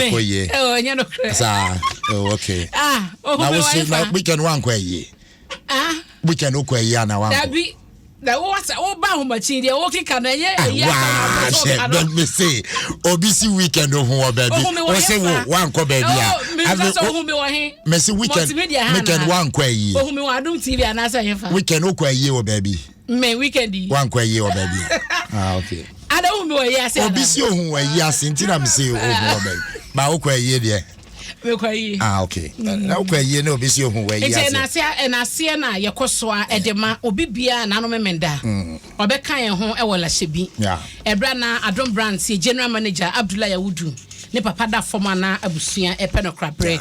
Ɛkɔ yie. Ɛwɔ ɛnyɛ no korɛ. Saa oh okay. Ah ohun mi wɔ ɛfa. Na weekend wankɔ ayie. Ah. Weekend wokɔ ayie ana wankɔ. Dabi na wo wasa wo ba ahomakyin deɛ wo keka no ɛnyɛ ɛyi asa na ɔpɛ sɛ ɔka no. Me se obi si weekend ohun wɔ baabi. Ohun mi wɔ he fa. Wo wankɔ baabi a. Oh mi nsa sɛ ohun mi wɔ he. Me se weekend weekend wankɔ ayie. Ohun mi wɔ Adum TV anaasɛ ɛyɛ fa. Weekend wokɔ ayie wɔ baabi. Me weekend yi. Wankɔ ayie wɔ baabi a. Ah okay. Ada ohun mi wɔ ayi ase ana. Obi si ohun wɔ ayi ase nti na mi se ohun wɔ baabi. Ba wokɔ ayie deɛ. Mekɔ ayie. Ah okay. Na wokɔ ayie na obi si ohun wɔ ayi ase. Nti ɛnaseɛ ɛnaseɛ na yɛkɔ so a ɛde ma obi biara n'ano memenda. Ɔbɛka yɛn ho ɛwɔ Lashibi. Ɛberɛ na Adom Brands yɛ general manager Abdullahi Awudu ne papa da fam a na abusua ɛpɛ no korabrɛ.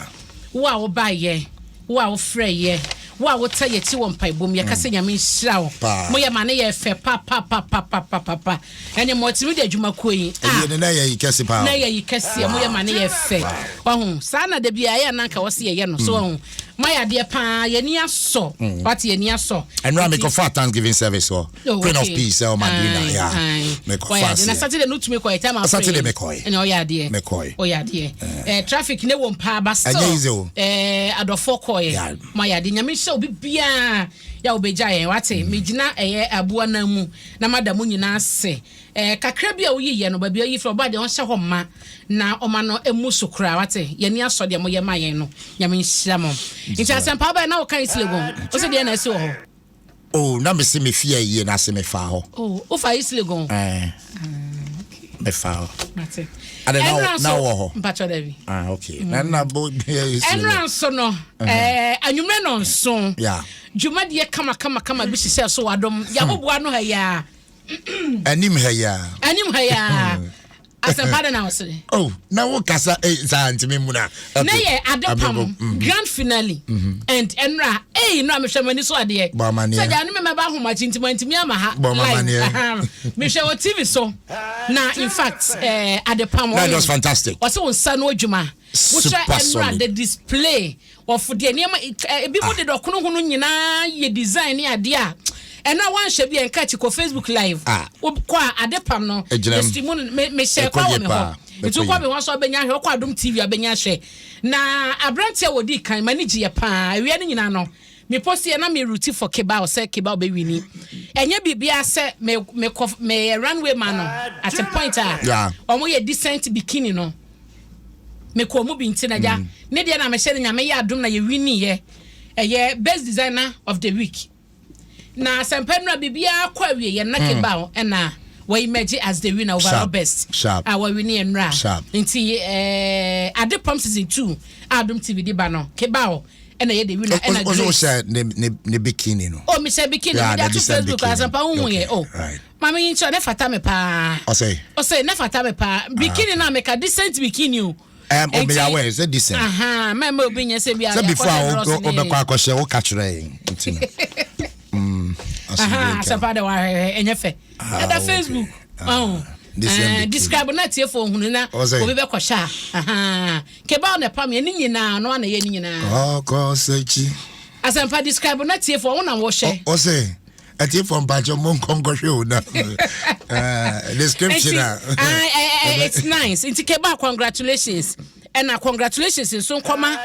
Wo a wobaeɛ. Wo a wofrɛ yɛ, wo a wota yɛkyi wɔ mpaebɔ mu, yɛka sɛ Nyame nhyira wo. Moyɛ ma no yɛ fɛ papapapapapapa. Ɛne multimedia adwumakuo yi. Ah, ɛyɛ na yɛ yi kɛse paa. Na yɛ yi kɛseɛ, moyɛ ma no yɛ fɛ. Wahu, saa na da biara yɛ ananka wɔ se yɛyɛ no. So wahu, moayɛ adeɛ paa, yɛni asɔ. Wate, yɛni asɔ. Ɛnora mekɔfaa Thanksgiving service hɔ. Oh, Queen of okay. Peace ɛwɔ Madina. Aye, Yeah. aye. Mekɔfaa Ɔyɛ adeɛ. Na seɛ. Saturday no tumi kɔɛ time afrɛ Saturday yɛn. mekɔɛ. Ɛna ɔyɛ adeɛ. Mekɔɛ. Ɔyɛ adeɛ. Eh, traffic ne wɔ mpaa ba still. Ɛnyɛ easy o. Eh, adɔfoɔ kɔɛ. Yeah. Mo ayɛ adeɛ. Nyame nhyɛ obi biara yɛ a wobɛgya yɛn. Wate, megyina ɛyɛ aboa nan mu na mada mo nyinaa ase. Eh, kakra bi a woyi yɛ no, baabi a woyi firi, ɔbaa deɛ ɔnhyɛ hɔ mma na ɔma no emu so koraa. Wate, yɛn ani asɔ deɛ moyɛ ma yɛn no. Nyame nhyira mo. Nti asɛmpa wobɛyɛ na woka East Legon. Wo sɛ deɛ na asi wɔ hɔ? Oh, na mese me fie ayie na ase mefa hɔ. Oh, wofa East Legon? Eh, mefa hɔ. Mate. Ade na na wɔ hɔ. Mpatsɔ dɛbi. Ah, okay. Na na bo East Legon. Ɛnura nso no, eh, anwummerɛ no nso. Yeah. Dwumadie kama kama kama bi hyehyɛ so wadom. Yaboboa no ha ya. Anim ha ya. Anim ha ya. Asɛmpa de na ɔsere. Oh, na wo kasa eh, saa ntumi mu na. Na yɛ adepam grand finale and ɛnura eyi nura mehwɛ m'ani so adeɛ. Bɔ amaneɛ. Sɛ gya ne mɛmɛ ba ahomakye nti ma ntumi ama ha. Bɔ amaneɛ. Mehwɛ wɔ TV so na in fact adepam. That was fantastic. Ɔsɛ wɔn nsa no adwuma. Super Wohwɛ ɛnura solid. the display of deɛ nneɛma ebi mu de dɔkono ho no nyinaa yɛ design ne adeɛ a ɛno a wanhyɛ bi a nka akyi kɔ Facebook live. Ah. Wokɔ a adepam no. Egyina mu. Yɛsi mu no me mehyɛ Ɛkɔ kɔ wɔ yie me hɔ. paa. Nti Ɛkɔ wokɔ yie. me hɔ nso abɛnya ahwɛ, wokɔ Adom TV abɛnya ahwɛ. Na aberanteɛ a wɔdi kan m'ani gye yɛ paa. Awia no nyinaa no me post yɛ na me root for Kebao sɛ Kebao bɛwini. Ɛnyɛ biribiara sɛ me mekɔ meyɛ runway ma no at a point a ɔmo yɛ decent bikini no. Mekɔ mu bi nti na gya ne deɛ na mehyɛ no Nyame yɛ adom na yɛwini yɛ ɛyɛ best designer of the week. Na asɛmpa no a biribiara kɔ awie yɛ na Kebao ɛna wɔ emerge as the winner overall best Sharp. a wɔwini nnura. Sharp. Nti Adepam season 2 a Adom TV de ba no, Kebao ɛna yɛ the winner ɛna O Grace. hyɛ ne bikini no. Oh, mehyɛ bikini. Yeah, mede ato the decent Facebook bikini. asɛmpa wohu yɛ. Okay, Oh. Maame yi nkyerɛ ne fata me paa. Ɔsɛ. Ɔsɛ ne fata me paa. Bikini na meka decent bikini o. Oh, me aware sɛ decent. Aha, mɛmɛ obi nyɛ sɛ bi a Sɛ before a wobɛkɔ akɔhyɛ woka kyerɛ yɛn nti no. Aha, asɛmpa de wahwɛhwɛ ɛnyɛ fɛ. Ah, Ɛda okay. Facebook. Ah, Oh. decent bikini. Describe na tiefo ohunu na Ɔsɛ. obi bɛkɔhyɛ a. Aha. Kebao na pam yɛ ne nyinaa no ana yɛ ne nyinaa. Ɔkɔ sɛkyi. Asɛmpa describe na tiefo ɔwo na wɔhyɛ. Ɔsɛ ɛtiefo mpakyɛ mo nkɔnkɔhwɛ o na description a. Nti, it's nice. Nti Kebao, congratulations. Ɛna congratulations nso nkɔma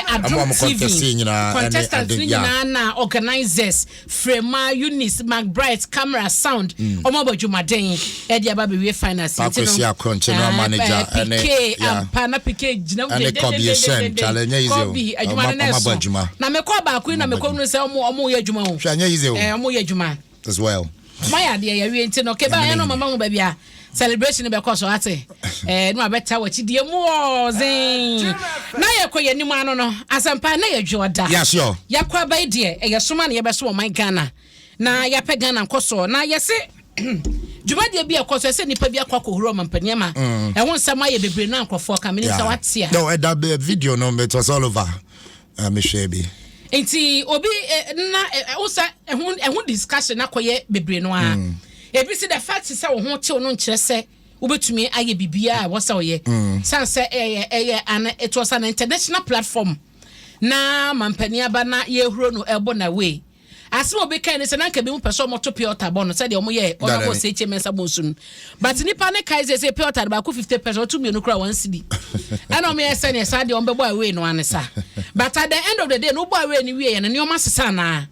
Adom Ɔmo a ɔmo TV contest nyinaa, ɛne contestants ade, no nyinaa na organisers Frema, Eunice, McBright, camera, sound, ɔmo abɔ adwumaden ɛde aba bɛwie finals. Paa Nti no, Kwesi Akron, general manager, ɛne- PK yeah. ampa na PK gyina mu Ɛne Kobe Esen, Charlie, ɛnyɛ easy o. Kobe adwuma no na Ɔmo abɔ ɛso adwuma. na mekɔ baako yi na mekɔ nu sɛ ɔmo yɛ adwuma o. Hwɛ, ɛnyɛ easy o. Ɔmo yɛ adwuma As well. Mayɛ adeɛ yɛwie nti no keba yɛ no mama hu baabi a celebration bɛkɔ so ate no abɛta wakyi deɛ mu ɔzen na yɛkɔ yɛnim ano no asɛmpa na yɛdwe ɔda. Yeah, sure. Yɛkɔ aba yi deɛ ɛyɛ soma na yɛbɛso ɔman Ghana na yɛapɛ Ghana nkɔ soɔ na yɛse dwumadie bi a ɛkɔ so ɛsɛ nnipa bi akɔ akɔhuru ɔmampanin ama ɛho nsɛm ayɛ bebree no a nkurɔfoɔ ka menim sɛ wate a. No, ɛda video no it was all over. Mehwɛ bi. Nti obi na wosa ɛho discussion akɔyɛ bebree no a ebi si the fact sɛ wo ho tew no nkyerɛ sɛ wobɛtumi ayɛ biribiara a ɛwɔ sɛ ɔyɛ san sɛ ɛyɛ an it was an international platform na mampanin aba na yɛhuro no ɛbɔ na wei. Asɛm a obi kae ne sɛ na anka ebinom pɛ sɛ wɔto pure water bɔ no sɛdeɛ wɔyɛɛ Honourable Sekyie Mensah Bonsu no. But nipa no kae sɛ sɛ pure water no baako 50 pɛ sɛ ɔto mmienu koraa one cedi. Ɛna wɔyɛ sɛdeɛ saa deɛ wɔbɛbɔ away no ane sa. But at the end of the day no wobɔ away no wieɛ no nneɛma sesa anaa?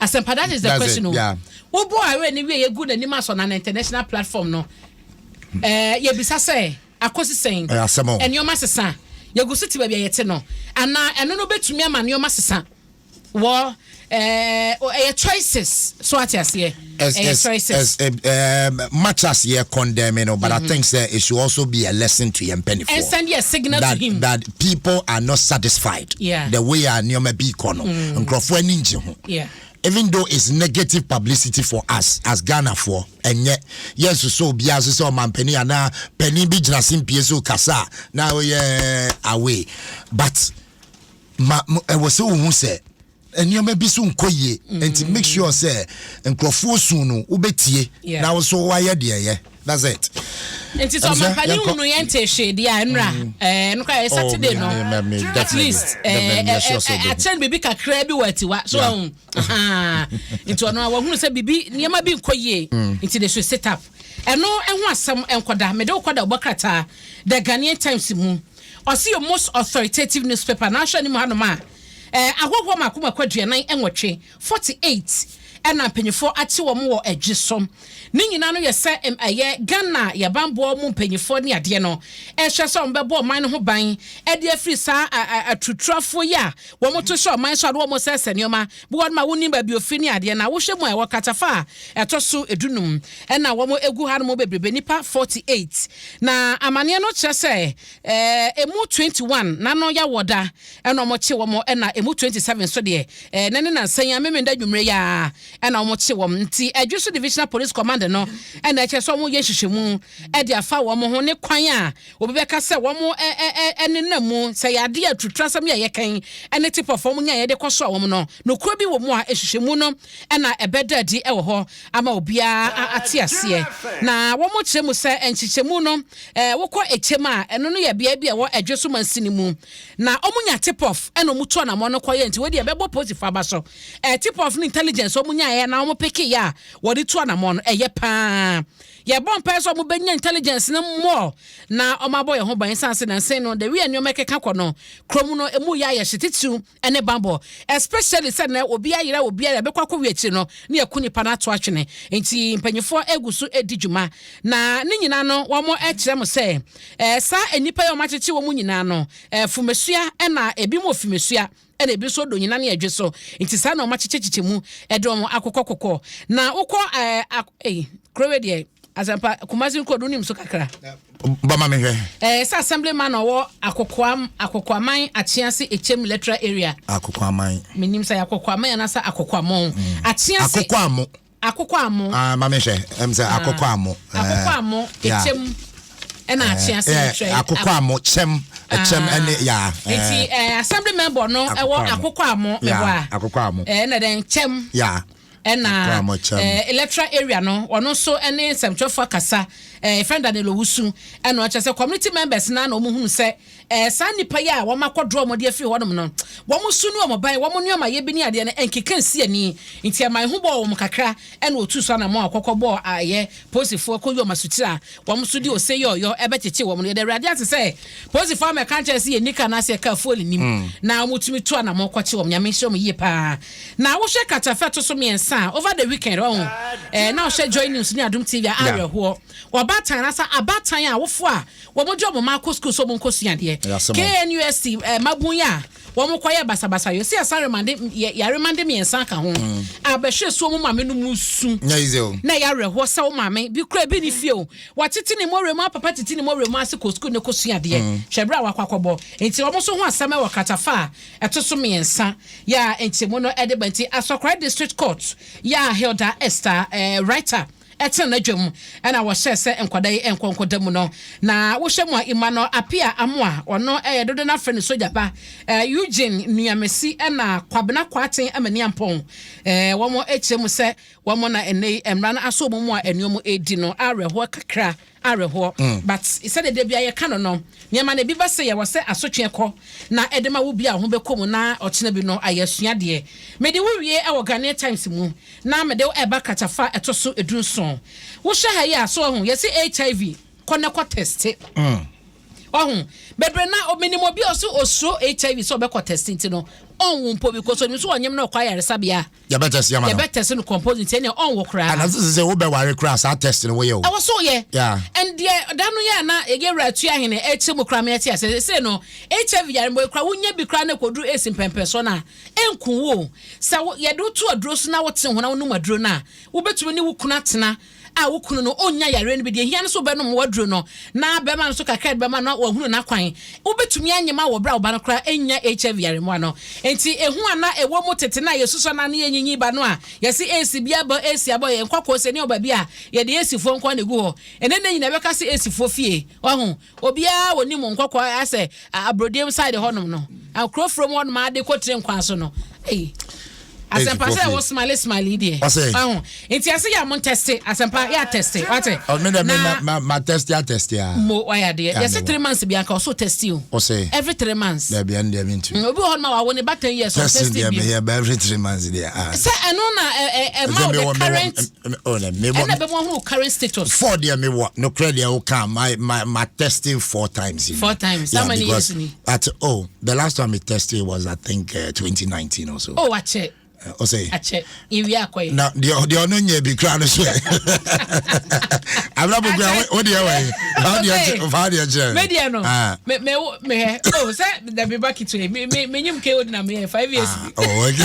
Asɛmpa that is the That's question it, o. yeah. Wobɔ away no wieɛ gu n'anim asɔ na international platform no. Eh, yɛbisa sɛ akosi sɛn? Ɛyɛ asɛm o. Nneɛma sesa. Yɛgu so te baabi a yɛte no. Anaa ɛno no bɛtumi ama nneɛma sesa. Wɔ ɛɛ ɛyɛ choices so ate aseɛ. Ɛyɛ choices. As much as yɛ condemn no, but I think sɛ it should also be a lesson to yɛn mpanyinfoɔ. And send a signal that, to him. That people are not satisfied. The way a nneɛma bi kɔ no, nkurɔfoɔ ani ngye ho. Even though it's negative publicity for us as Ghanafoɔ, ɛnyɛ yɛn soso obiara so sɛ ɔmampanin anaa panin bi gyina simpie so kasa a na ɔyɛ away, but ma ɛwɔ sɛ wohu sɛ nneɛma bi so nkɔ yie, nti make sure sɛ nkurɔfoɔ sun no wobɛtie na wo so wayɛ deɛ yɛ. That's it. Nti sɛ Abusua, ɔmampanin yɛnkɔ. hunu yɛn te hwee deɛ a nnura no koraa yɛ Oh, Saturday no me, at definitely. least Definitely, me sure so, baby. akyerɛ no biribi kakra bi wɔ atiwa so ɔho nti ɔno a wahunu sɛ biribi nneɛma bi nkɔ yie, nti they should sit up. Ɛno ɛho asɛm nkɔda mede wo kɔda wobɔ krataa The Ghanaian Times mu. Ɔse your most authoritative newspaper na ahwɛ anim hanom a ahɔhoɔ mako mako 48, 48 ɛna mpanyinfoɔ akye wɔn wɔ adwi so. Ne nyinaa no yɛ sɛ ɛyɛ Ghana yɛbanboɔ mu mpanyinfoɔ ne adeɛ no ɛhwɛ sɛ wɔn bɛbɔ ɔman no ho ban ɛde afiri saa atuturafoɔ yi a wɔn to hyɛ ɔman so a wɔn sɛsɛ nneɛma bi wɔn ma wɔnim baabi ofiri ne adeɛ. Na wohwɛ mu a ɛwɔ katafa a ɛtɔ so 15 ɛna wɔn egu hanom bebrebe, nipa 48. Na amaneɛ no kyerɛ sɛ emu 21 n'ano yɛ wɔda ɛna wɔn kye wɔn, ɛna emu 27 nso deɛ ne ne nansan yi amemenda dwumire yi a ɛna wɔn kye wɔn. Nti Adwo Divisional Police Command no ɛna ɛkyerɛ sɛ wɔn yɛ nhwehwɛmu ɛde afa wɔn ho ne kwan a obi bɛka sɛ wɔn ɛ ɛ ɛnenam mu sɛ yɛ adeɛ atutura sɛm yɛ yɛkɛn ɛne tip of wɔn nya yɛde kɔ so a wɔn no nokuro bi wɔ mu a ehwehwɛmu no ɛna ɛbɛda adi ɛwɔ hɔ ama obiara ate aseɛ. Na wɔn kyerɛ mu sɛ nkyekyɛmu no wokɔ ekyɛm a ɛno no yɛ bea bi a ɛwɔ Adwo so mansini mu na wɔn nya tip off ɛna wɔn tu anamɔ no kɔyɛ. Nti wɔde ɛbɛbɔ polisifoɔ aba so tip off no intelligence wɔn nya yɛ na wɔn peke yɛ a wɔde tu anamɔ no. Ɛyɛ paa, yɛbɔ mpae sɛ wɔn bɛnya intelligence no more na wɔn abɔ yɛn ho ban san se nansen no the way nneɛma keka kɔ no kurom no emu yɛ ayɛ hye titiriw ne bambɔ, especially sɛ nɛ obi ayera obi ayera bɛkɔ akɔ wi akyiri no ne yɛku nipa no ato atwene. Nti mpanyinfoɔ egu so edi dwuma na ne nyinaa no wɔn kyerɛ mo sɛ saa nnipa yi a wɔn akyekye wɔn nyinaa no fumesua ɛna ebi mu wɔ fumesua ɛna ebi nso do nyina ne ɛdwe so. Nti saa na wɔn akyekyɛkyekyɛ mu ɛde wɔn akokɔ kokɔ na wokɔ ɛɛ ak ɛyi kurowe deɛ Asɛmpa Kumasi nkuro do nim so kakra. Bama me hwɛ. Sɛ assemblyman a ɔwɔ Akokoam Akokoaman Akyease Ekyem electoral area. Akokoaman. Menim sɛ Akokoaman anaasɛ Akokoamɔn. Akyease. Akokoamo. Akokoamo. Ah, ma me hwɛ. Sɛ Akokoamo. Akokoamo Ekyem ɛna Akyease electoral. Akokoamo kyɛm ɛkyɛm ɛne ya. Nti assembly member no ɛwɔ Akokoamo mɛbɔ a. Akokoamo. Ɛna dɛn kyɛm. Ɛna electoral area no ɔno nso ne nsɛmtwerɛfoɔ akasa, ɛfɛn Daniel Owusu, ɛna ɔkyerɛ sɛ community members na wɔn hunu sɛ saa nipa yi a wɔn akɔdorɔ wɔn de afiri hɔnom no wɔn su ne wɔn ban wɔn nneɛma yɛ bi ne adeɛ no nkeka nsi ani, nti ɛma ehu bɔɔ wɔn kakra. Ɛna otu so anamɔ a kɔkɔ bɔɔ ayɛ polisifoɔ kɔ yi wɔn asotire a wɔn nso de ose yɛ ɔyɔ ɛbɛkyekye wɔn no. Yɛde Awurade ase sɛ polisifoɔ amɛka nkyɛn sɛ yɛ nika anaasɛ yɛ kaa fuel nim na wɔn tumi tu anamɔ kɔkye wɔn. Nyame nhyɛ wɔn yie paa. Na wohwɛ katafɛ to so mmiɛnsa a over the weekend ɔho na wohwɛ Joy News ne Adom TV a awerɛhoɔ ɔbaatan anaasɛ abaatan a wofo a wɔn de wɔn mma akɔ sukuu so wɔn nkɔ sua adeɛ KNUST mabun yi a wɔn kɔyɛ basabasa yɛ si asan remande yɛ yaremande mmiɛnsa ka ho a bɛhwɛ so wɔn maame no mu su na ɛyɛ awerɛhoɔ sɛ wɔn maame bi kura bi ne fie o wɔtete ne mɔwerɛ mu apapa tete ne mɔwerɛ mu ase kɔ sukuu ne kɔ sua adeɛ hwɛ berɛ a wakɔ akɔbɔ. Nti wɔn nso ho asɛm wɔ kratafa a ɛto so mmiɛnsa yɛ a nkyɛmu no ɛde ba. Nti Asɔkora District Court yɛ a Hilda Esther writer ɛtena n'adwam ɛna wɔhyɛ sɛ nkwadaa yi nkɔ nkɔda mu no. Na wohyɛ mu a Emmanuel Apia Amoa ɔno ɛyɛ dodo n'afrɛ no sogya ba, Eugene Nuamesi ɛna Kwabena Kwaten Amaniampɔn, wɔn akyerɛ mu sɛ wɔn na ɛnɛ yi mmara no aso wɔn mu a ɛnneɛma edi no awerɛhoɔ kakra. Awerɛhoɔ but sɛdeɛ da biara yɛka no no, nneɛma no ebi ba sɛ yɛwɔ sɛ asotweɛ kɔ na ɛde ma wo bi a wo ho bɛkɔ mu na ɔkyena bi no ayɛ asuadeɛ. Mede wo wie wɔ Ghanaian Times mu na mede wo ɛreba kratafa a ɛtɔ so dunson. Wohwɛ ha yi a, so wahu, yɛse HIV, kɔ na kɔ tɛste. Wahu? Bebree na, menim obi a ɔse osuro HIV sɛ ɔbɛkɔ tɛste nti no, ɔnwo mpo because onim sɛ ɔnyem na ɔkɔ ayaresabea a, Yɛbɛ test ama no. Yɛbɛ test no compose nti ɛnea ɔnwo koraa. Ana sɛ sɛ wobɛ ware koraa saa test no woyɛ o. Ɛwɔ so woyɛ. Yeah. And deɛ da no yɛ a na yɛ wura tua hene ɛkyɛ mu koraa mɛ ɛte asɛ sɛ no HIV yare mbɔ koraa wonya bi koraa na ɛkɔduru AIDS mpɛmpɛsoɔ no a ɛnku wo o. Sɛ wo yɛde wo to aduro so na wote ho na wonom aduro no a wobɛtumi ne wo kunu atena a wo kunu no ɔnnya yareɛ no bi, deɛ ɛhia ne sɛ wobɛnom w'aduro no na bɛrima no nso kakra de bɛma no na wahunu n'akwan. Wobɛtumi anyem wɔ berɛ a wo ba no koraa nnya HIV yaremmoa no. Enti ehu a na ɛwɔ mu tete no a yɛsusua no a na yɛnyinyin ba no a yɛse AIDS bi aba, AIDS aba, yɛn nkɔkɔɔ sɛ ne wɔ baabi a yɛde AIDSfoɔ nko ara na ɛgu hɔ. Ɛnnɛ nna nyinaa yɛbɛka sɛ AIDSfoɔ fie. Wahu? Obiara wɔ nim nkɔkɔɔ asɛ abrodiem side hɔ nom no akuro from hɔ nom ade kɔ tire nkwan so no ei asɛmpa sɛ ɛwɔ smile smile yi deɛ ɔho nti ɛsɛ yɛ mo ntɛste asɛmpa yɛ atɛste wate ɔme dɛ me ma ma tɛste atɛste a mo wayɛ adeɛ yɛsɛ 3 months bi anka ɔso tɛste o ɔsɛ every 3 months dabi ɛno deɛ mentu obi wɔ hɔ nom a wawo ne ba 10 years ɔtɛste bi deɛ meyɛ every 3 months deɛ ah sɛ ɛno na ɛma wo the current ɛna bɛmu ahunu current status. Four deɛ mi wɔ nokorɛ deɛ o kan my testing four times. Four times. Yeah, how many because years ni. At oh, the last time we tested was, I think, 2019 or so. Oh, akyɛ. Ɔsɛ. Akyɛ iwi akɔ yi. Na deɛ ɔno nyɛ bi kura no so yɛ. Abena Bukura, o deɛ wɔ yi. Fa deɛ kyerɛ. Me deɛ no. Me hɛ oh sɛ dabi ba ketewa yi me nyim ke o di na me yɛ 5 years. Ah, oh, okay.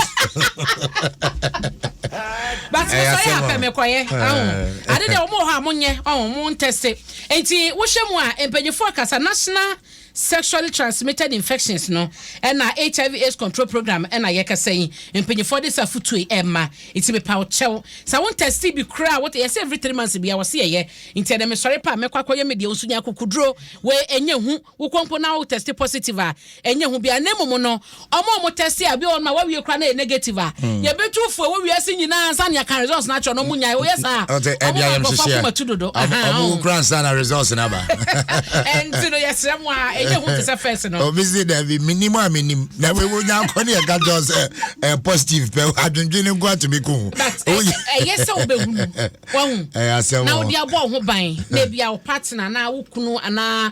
But me sɔre apɛ me kɔyɛ ɔho ade deɛ wɔn wɔ hɔ a mo nyɛ ɔho mo ntɛse nti wohyɛ mu a mpanyinfoɔ kasa National Sexually Transmitted Infections no ɛna HIV AIDS Control Program ɛna yɛkasa yi mpanyinfoɔ de sa futuo yi ɛma nti mepa wo kyɛw sɛ wo ntɛse bi koraa wote yɛsɛ every 3 months bi a wɔse yɛyɛ nti ɛnɛ mesɔre pa a mɛkɔ akɔyɛ me deɛ nso nya akokuduro wei ɛnyɛ hu wokɔ mpo na wo test positive a ɛnyɛ hu bia na mmom no ɔmo a ɔmo test a bi wɔ no ma wawie koraa na yɛ negative a yɛbɛtu fo ɛwɔ wiase nyinaa nsa ne aka results na akyerɛ no ɔmo nyae woyɛ saa ɔmo ma nkurɔfoɔ akoma tu dodo. Ɔmo kura nsa na results na ba. Ɛnti no yɛsrɛ mo a ɛnyɛ hu te sɛ first no. Obi si dabi minim a minim na wo nya akɔ ne yɛka kyerɛ sɛ ɛ positive pɛ adwendwen ne nko atumi ko ho. But ɛyɛ sɛ wobɛhunu wahu na wode abɔ wo ho ban na ebia wo partner anaa wo kunu anaa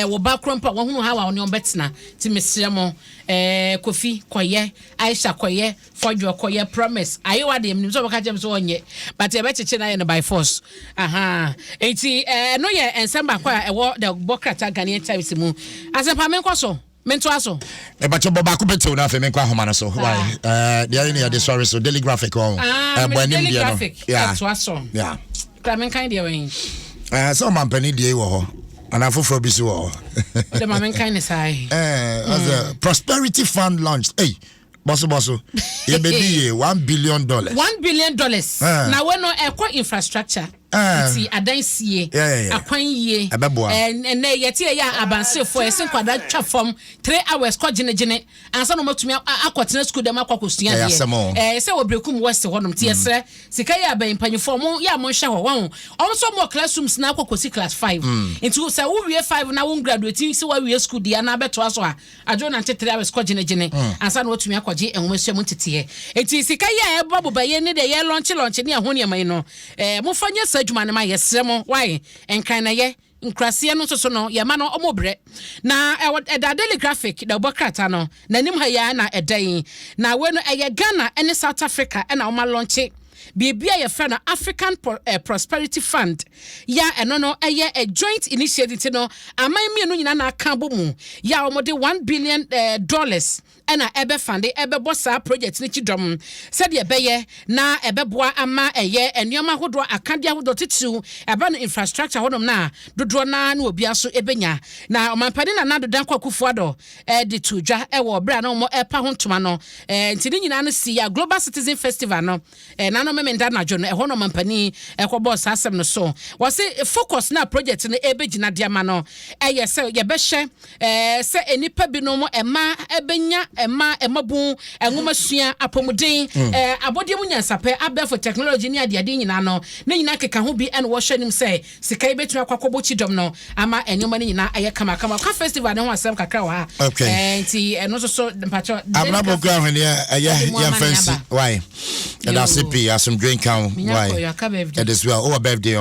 wo ba koro mpo a wahunu how a wo ne wɔn bɛtena. Nti mesrɛ mo, Kofi kɔyɛ, Aisha kɔyɛ, Fɔdwoɔ kɔyɛ, Promise, Ayewa deɛ menim sɛ ɔbɛka kyerɛ me sɛ ɔnyɛ but yɛbɛkyekye no ayɛ no by force. Ahaa. Nti ɛno yɛ nsɛm baako a ɛwɔ the bɔ krataa Ghanaian Times mu. Asɛmpa menkɔ so. Mentoa so. Mepakyɛ bɔ baako pɛ tew na afei menkɔ ahoma no so. Why? Deɛ ayɛ ne yɛde sɔre so Daily Graphic wɔn. Ah, Ɛbɔ anim Daily deɛ no. Graphic. Yeah. Ɛtoa so. Yeah. Kura menkan deɛ wɛn. Sɛ ɔmampanin deɛ yi wɔ hɔ. Anaa foforɔ bi so wɔ hɔ. Ɔde ma menkan ne saa yi. Ɔsɛ Prosperity Fund launched. Hey, bɔso bɔso. Yɛbɛdi yie $1 billion. $1 billion. Na wei no ɛkɔ infrastructure. Nti adan sie, akwan yie. Ɛbɛboa. Ɛnɛ yɛte yɛ a abansefoɔ yɛse nkwadaa twa fam 3 hours kɔ gyenegyene ansa na wɔatumi akɔtena sukuu dɛm akɔ akɔsua Ɛyɛ adeɛ. asɛm o. Sɛ wɔ Berekum West hɔnom nti yɛsrɛ sika yi abɛn mpanyinfoɔ mo yɛ a monhwɛ hɔ wɔn wɔn nso wɔn wɔ classrooms na akɔ kɔsi class five nti sɛ wowie five na wɔn graduate sɛ wɔawie sukuu deɛ na abɛtoa so a adwo nante 3 hours kɔ gyenegyene ansa na wɔatumi akɔgye nwoma sua mu nteteɛ. Nti sika yi a ɛbɔ bobayɛ ne deɛ yɛ lɔnkye lɔnkye ne ɛho nneɛma yi no mofa nyɛ saa adwuma no ma yɛsrɛ mo wae nkran na yɛ nkuraseɛ no nso so no yɛma no ɔmo brɛ na ɛwɔ ɛda Daily Graphic na ɛbɔ krataa no n'anim ha yi ara na ɛda yi. Na wei no ɛyɛ Ghana ne South Africa ɛna wɔn alɔnkye biribi a yɛfrɛ no African Prosperity Fund ya ɛno no ɛyɛ a joint initiative nti no aman mmienu nyinaa na aka abɔ mu ya a wɔde 1 billion dollars ɛna ɛbɛfande ɛbɛbɔ saa project no kyi dɔm sɛdeɛ ɛbɛyɛ na ɛbɛboa ama ɛyɛ nneɛma ahodoɔ akadeɛ ahodoɔ titiriw ɛba no infrastructure hɔnom no a dodoɔ naa ne obiara so ɛbɛnya. Na ɔmampanin Nana Addo Dankwa Akufo-Addo ɛde to dwa ɛwɔ berɛ a na wɔn ɛpa ho ntoma no nti ne nyinaa no si ya Global Citizen Festival no ɛna. Naano Memenda anadwo no, ɛhɔ na ɔmampanin ɛkɔbɔɔ saa asɛm no so. Wɔse focus no a project no ɛbɛgyina de ama no ɛyɛ sɛ yɛbɛhyɛ sɛ nnipa binom ɛma ɛbɛnya ɛma ɛmabun nwomasua, apɔmuden, abɔdeɛ mu nyansapɛ, abɛɛfo technology ne adeade nyinaa no ne nyinaa keka ho bi. Ɛna wɔhyɛ anim sɛ sika yi bɛtumi akɔ akɔbɔ kyidɔm no ama nneɛma no nyinaa ayɛ kamakama. Ka festival ne ho asɛm kakra wɔ ha. Nti ɛno nso so mpakyɛ. Abena Bɔkura ahweneɛ ɛyɛ yɛmfa nsi. Why? Ɛda ase pii, asomdwe nka wo. Why? It is well. Wowɔ birthday?